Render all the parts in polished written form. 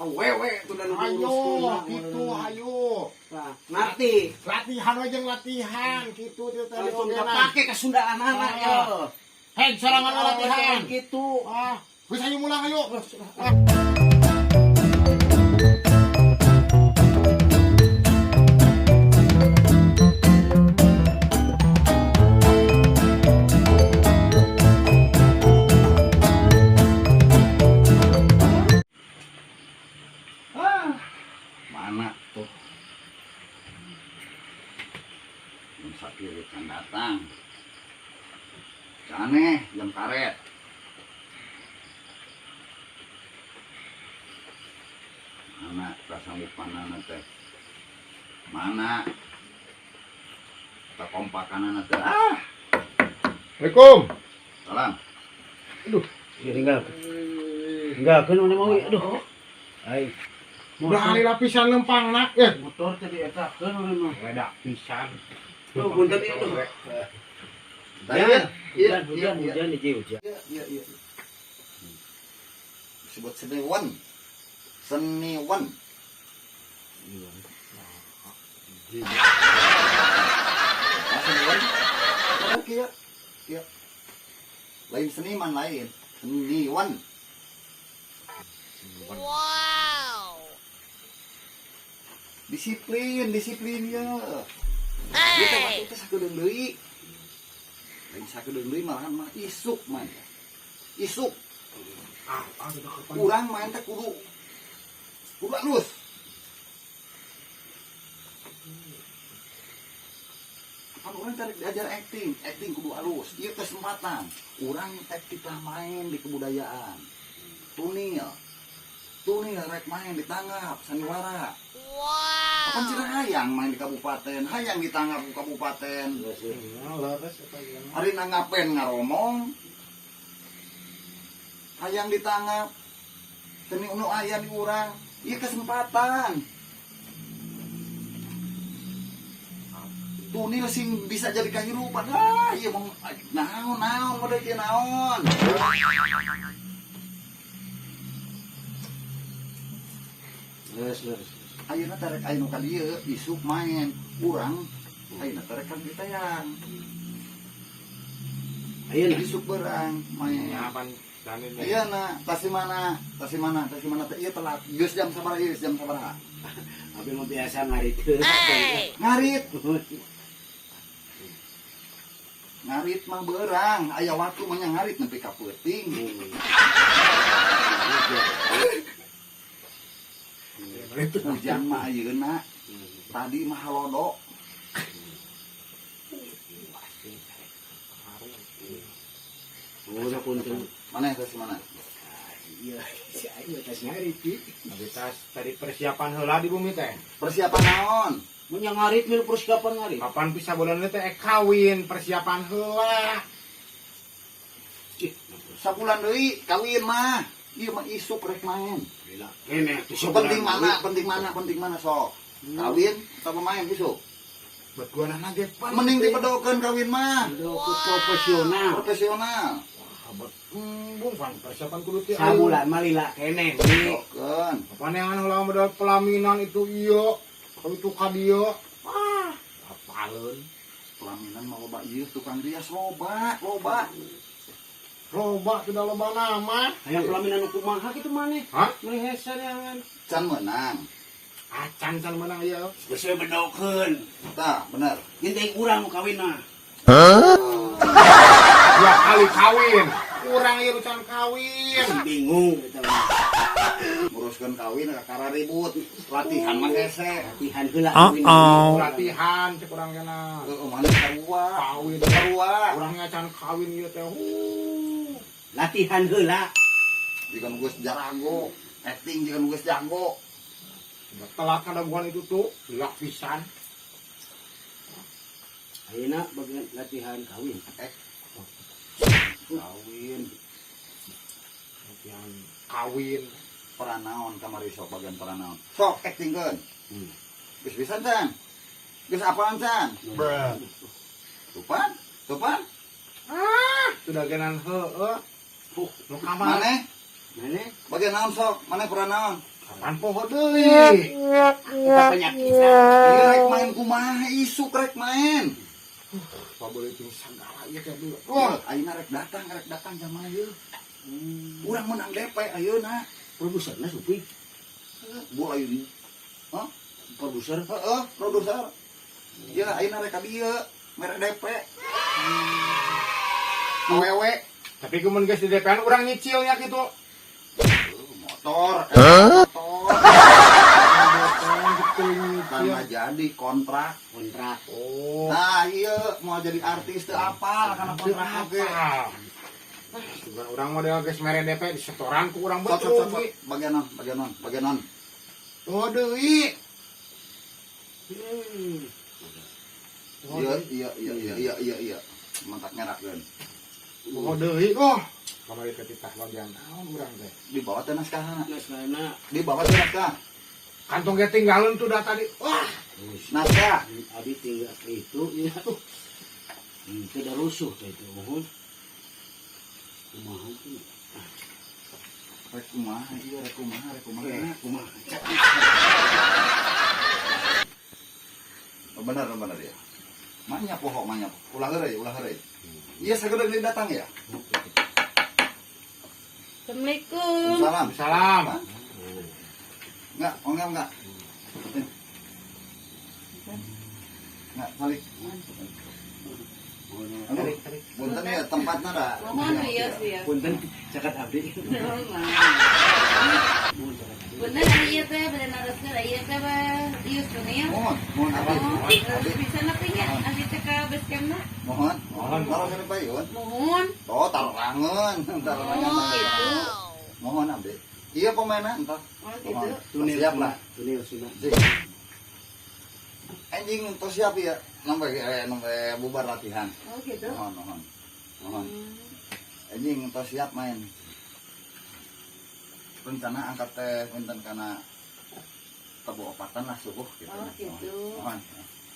Awewe tuh dan Ayo, gitu ayo. Nah, ngerti. Latihan we jeung latihan kitu teh tadi Langsung ogenan. kepake kesundaan anak ya. Hei, sorangan we latihan. Gitu. Ah, geus ayo mulang ayo. Ah, mana tuh? Jam sakieu can datang. Caneh jam karet. Mana kasanggupanana teh? Mana? Kakompakanana teh? Ah, Assalamualaikum. salam. Ya tinggal. Tinggalkeun mana mau aduh. Ai. Udah ali lapisan lempangna. Eh, Motor tadi eta keun mana mah. ledak pisan. Tuh punten ieu aduh. Iya, iya, Hujan, hujan, hujan, hiji hujan. Iya, iya, iya. Disebut seniwan. Seniwan. Ah, seniwan. Oh, iya. Iya. Lain seniman lain, seniwan. Wow. Disiplin, disiplin ya. Ieu teh waktu teh sakedeung deui. Lain sakedeung deui malahan mah isuk main. Isuk. Ah, ah sudah kapan? Urang main teh kudu kudu alus. Kan urang teh diajar acting, acting kudu alus. Ieu kesempatan. Urang teh kita main di kebudayaan. Tunil. Tunil rek main ditanggap sandiwara. Wow. Kapan cenah hayang main di kabupaten, hayang ditanggap ku kabupaten. Leres eta ieu. Ari nanggapen ngaromong. Hayang ditanggap. Seni nu aya di urang. Ieu kesempatan. Tunil sing bisa jadi kahirupan. Ah, ieu mah naon naon model ieu naon. Leres, leres. Ayeuna teh rek aya nu ka dieu isuk main. Urang ayeuna teh rek ka ditayang. Ayeuna Isuk berang main. Nyapan dan ini. Ayeuna tas di mana? Tas di mana? Tas di mana teh ieu telat. Geus jam sabaraha ieu? Jam sabaraha? Abi mah biasa ngarit. Hey. Ngarit. Ngarit mah berang, aya waktu mah nya ngarit nepi ka peuting. Hujan mah ayeuna, tadi mah halodo. Udah punten. Mana tas mana? Iya, si aing mah tas ngarit Ki. Abi tas tadi persiapan heula di bumi teh. Persiapan naon? Mun yang ngarit milu persiapan ngarit. Kapan bisa bulan teh kawin persiapan heula. Ih, Sabulan deui kawin mah. Ieu mah isuk rek main. gila. Kene tuh Penting mana? Penting mana? Penting mana sok? Kawin atau main isuk? Buat gua nana ge penting. Mending dipedokeun kawin mah. Profesional. Profesional. Wah, embung pan persiapan kudu teh. Sabulan mah lila kene. Pedokeun. Kapan yang heula modal pelaminan itu ieu, kalau itu ka dieu. Wah, apaleun. Pelaminan mah loba ieu tukang rias loba, loba. Loba sudah loba nama. Hayang pelaminan nu kumaha kitu maneh? Hah? Meuni hese neangan. Can menang. Acan can menang ieu. Geus we bedokeun. Tah, bener. Ngintai urang nu kawin mah. Dua kali kawin. Kurang ieu can kawin. Bingung eta mah. Nguruskeun kawin kakara ribut. Latihan mah hese. Latihan heula kawin. Latihan cek urang kena. Heeh, mana sarua. Kawin. Sarua. Urangnya can kawin ieu teh. Huh. Latihan heula. Jika nu geus jarago, acting jika nu geus jago. Udah telat kadaguan itu tuh, lak pisan. Ayeuna bagian latihan kawin. Kawin. Latihan kawin. Peran naon kamari sok bagian peran naon. Sok actingkeun. Geus bisa can? Geus apaan can? Bruh. Tupan? Tupan? Ah, sudah genan heueuh. Nu kamari. Maneh? Mana? Bagian naon sok? Mana peran naon? Kapan poho deui? Kita penyakitan. Ieu rek main kumaha isuk rek main. Pabeuli ting sagala ieu teh dulu. Wah, ayeuna rek datang jamaah ieu. Urang menang DP ayeuna. Produserna Supi. Mulai di Hah? Produser. Heeh, produser. Ya ayeuna rek ka dieu, mere DP. Awewe. Tapi kumun geus di DP-an urang nyicilnya gitu. Motor, motor. Gitu nyicil. Karena jadi kontrak. Kontrak. Oh. Nah, iya mau jadi artis teu apal karena kontrak oge. Apa? Bukan urang model geus mere DP di setoran ku urang Sok sok betul. sok. Sok. Bagian non, bagian non, bagian non. Oh deui. Iya, iya, iya, iya, iya, iya, iya. Mantak ngerakeun. Oh deui oh. Kamari teh titah bagian naon urang teh. Dibawa teh naskahna. Naskahna. Dibawa teh naskah. Kantong ge tinggalin tuh dah tadi. Wah, Naskah. Abi tinggal itu ya. Itu udah rusuh teh itu. Mohon. Kumaha tuh? Rek kumaha ieu, rek kumaha, rek kumaha. Kumaha? Oh, bener, bener ya. Manya poho, manya. Ulah heureuy, ulah heureuy. Iya, segera deui datang ya. Assalamualaikum. Salam. salam. Enggak, oh enggak, enggak. Enggak, balik. Aduh, punten ya tempatnya dah. Mohon iya sih ya. Punten cakat abdi. Mohon cakat abdi. Bener iya teh, bener naraskeun ieu teh bah ieu sunil. Mohon, mohon abdi. Oh, Abdi. bisa nepi nya abdi teh ka base campna. Mohon. Mohon. Taruh sini payun. Mohon. Oh, taruh rangan, taruh rangan. Oh, gitu. Mohon abdi. Iya pemainnya entah. Oh, gitu. Mohon. Siap lah. Tunil sudah. Sih. Anjing tos siap ya. Sampai sampai bubar latihan. Oh, gitu. Mohon, mohon. Mohon. Anjing tos siap main. Rencana angkat teh punten kana tebo opatan lah subuh gitu. Oh, gitu. Mohon.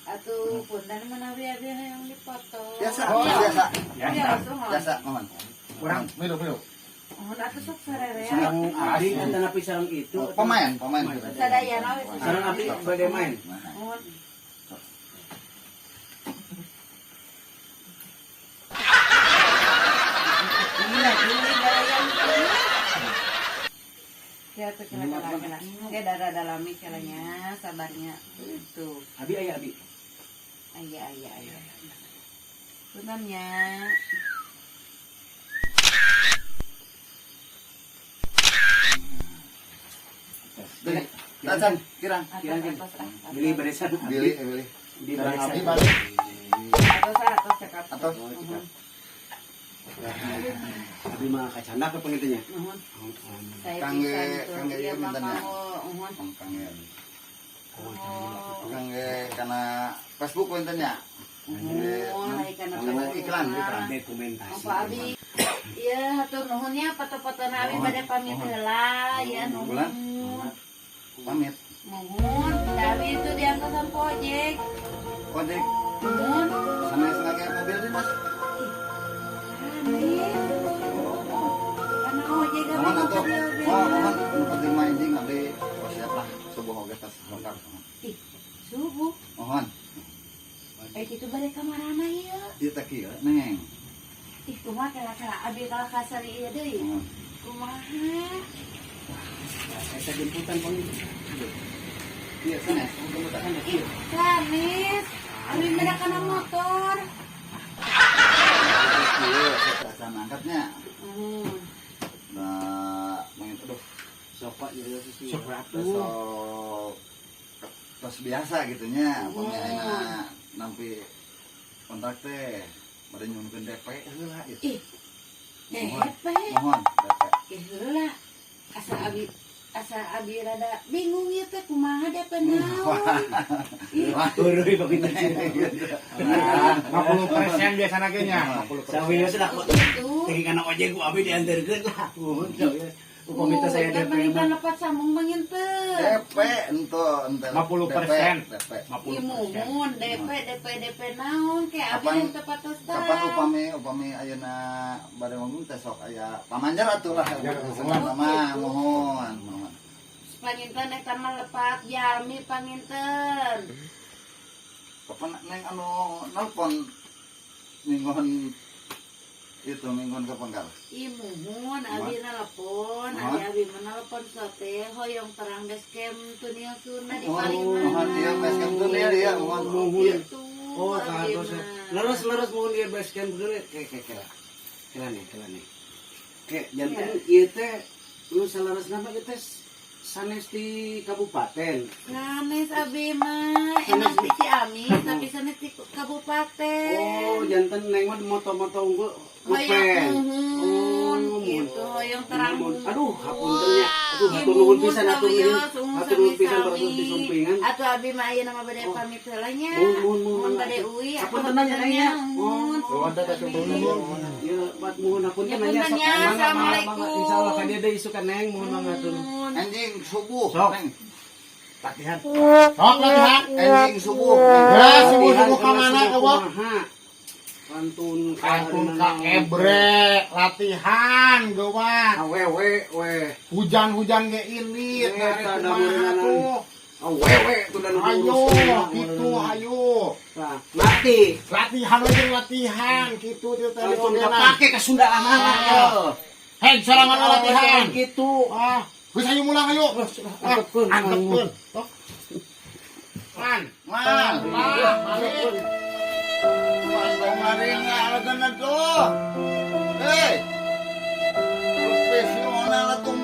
Atuh punten menawi abdi yang dipoto. Biasa, Oh. biasa. Iya, mohon. Biasa, mohon. Urang milu milu. Mohon atuh sok sarerea. Sarang abdi eta napi sarang itu. Pemain, pemain. Sadayana we. Sarang abdi bade main. Nah. Mohon. Iya, Ya tuh kela kela kela. Ya darah dalami kelanya sabarnya. Itu. Abi aya abi. Aya aya aya. Puntennya. Tacan, kirang. Atas atas ah. Beli barisan abdi. Billy, Billy. Di Sarang barisan. abdi balik. Atas ah, atas cakap. Atas. Oh, cekap. Abi mah kacanda ke pengitunya. Nuhun. Saya Kangge- pisan tuh. kangge Iya, ieu mintennya. mama, nuhun. Kangge. Oh, canggih. Kangge kana Facebook puntennya. Nuhun, ai kana Kana iklan, iklan. Dokumentasi. Apa abi? Iya, hatur nuhun nya foto-fotona abi Nuhun. bade pamit heula ya nuhun. Bulan. Pamit. Nuhun, tapi itu diangkat sama ojek. Ojek Nuhun. sanes ngake mobil sih, Mas. Aneh. Karena ojek abi Mohon mah atuh. ka dieu oge. Mohon, mohon nu penting mah anjing abdi oh, siap lah. Subuh oge tas lengkap. Ih, subuh. Mohon. Eh kitu bade ka marana ieu. Ieu teh kieu, Neng. Ih, kumaha kela-kela abi kalah kasar ieu deui. Mohon. Kumaha? Eta jemputan pengin. Iya, sanes jemputan. Ih, sanes. Abi mah kana motor. Kieu saya angkatnya. Hmm. Nah, main aduh, Sopak ya sih. Sok atuh. besok tos biasa gitu nya, pami ayeuna nampi kontrak teh bade nyuhunkeun DP heula gitu. Ih. DP. Mohon DP. Ih, heula. Asa abi rada bingung ieu teh kumaha DP naon. Ih, Heureui begitu. 50% biasana ge nya. 50%. Sawieu sudah oh, gitu. Teh kana ojek ku abi diantarkeun lah. Mohon sawieu. Upami teh saya Oh, DP panginten mah. lepat sambung panginten. DP ente ente 50%. DP. Ieu muhun DP DP DP naon ke abi Kapan- teu patosan. Kapan upami upami ayeuna bade manggung teh sok aya pamanjer atuh lah. Pamanjer. Mah mohon mohon. Panginten eta mah lepat jalmi panginten. Kapan neng anu nelpon mingguan itu mingguan ke penggal. Ih muhun abi nelpon, Muhun. abi abi menelpon sote hoyong terang basecamp tunil Sunda di Oh, Palimanan. muhun ieu basecamp tunil ya, muhun. Muhun. Gitu, Oh, abi kantos. mah. Leres leres muhun ieu base camp dulu. Ke ke ke. Kela nih, kela nih. Ke janten ieu teh nu saleresna mah ieu teh sanes di kabupaten. Sanes abi mah emang di Ciamis tapi sanes di kabupaten. Oh, janten neng mah moto-moto unggul Hoyong lupen. muhun Oh, gitu, hoyong terang. Aduh, hapunten nya. Aduh, Ih, hatur nuhun muhun pisan hatur nuhun. sawios, muhun Hatur nuhun pisan sami-sami. baru disumpingan. Atuh abi mah ayeuna mah bade pamit heula nya. Muhun, muhun, muhun. Muhun bade uwi. Hapunten nya neng nya. Muhun. Nuhun teh teh nuhun. Ya, buat muhun hapunten Ya, nya. punten Sok, nya. mangga, mangga, Assalamualaikum. mangga. Insyaallah ka dieu deui isukan neng muhun mangga hatur. Muhun. Anjing subuh Sok. neng. Latihan. Sok latihan. Anjing subuh. Ya, subuh Latihan subuh ka kena mana subuh eueuh? kumaha? Pantun Kantun ka ebre latihan geuwat. Awewe we. Hujan-hujan ge ilit Eta dari da kumaha meureunana. tuh. Awewe tuh dan Ayo, gitu ayo. Nah, mati. Latihan we jeung latihan kitu teh teh Langsung ogenan. kepake kesundaan Ah. Hei, sorangan we latihan. Gitu. Ah, geus ayo mulang ayo. Ah, Antepkeun, antepkeun. Tok. Man, Man. ah, balik. Mantong maringa alasan tuh. Hei. Profesional atuh.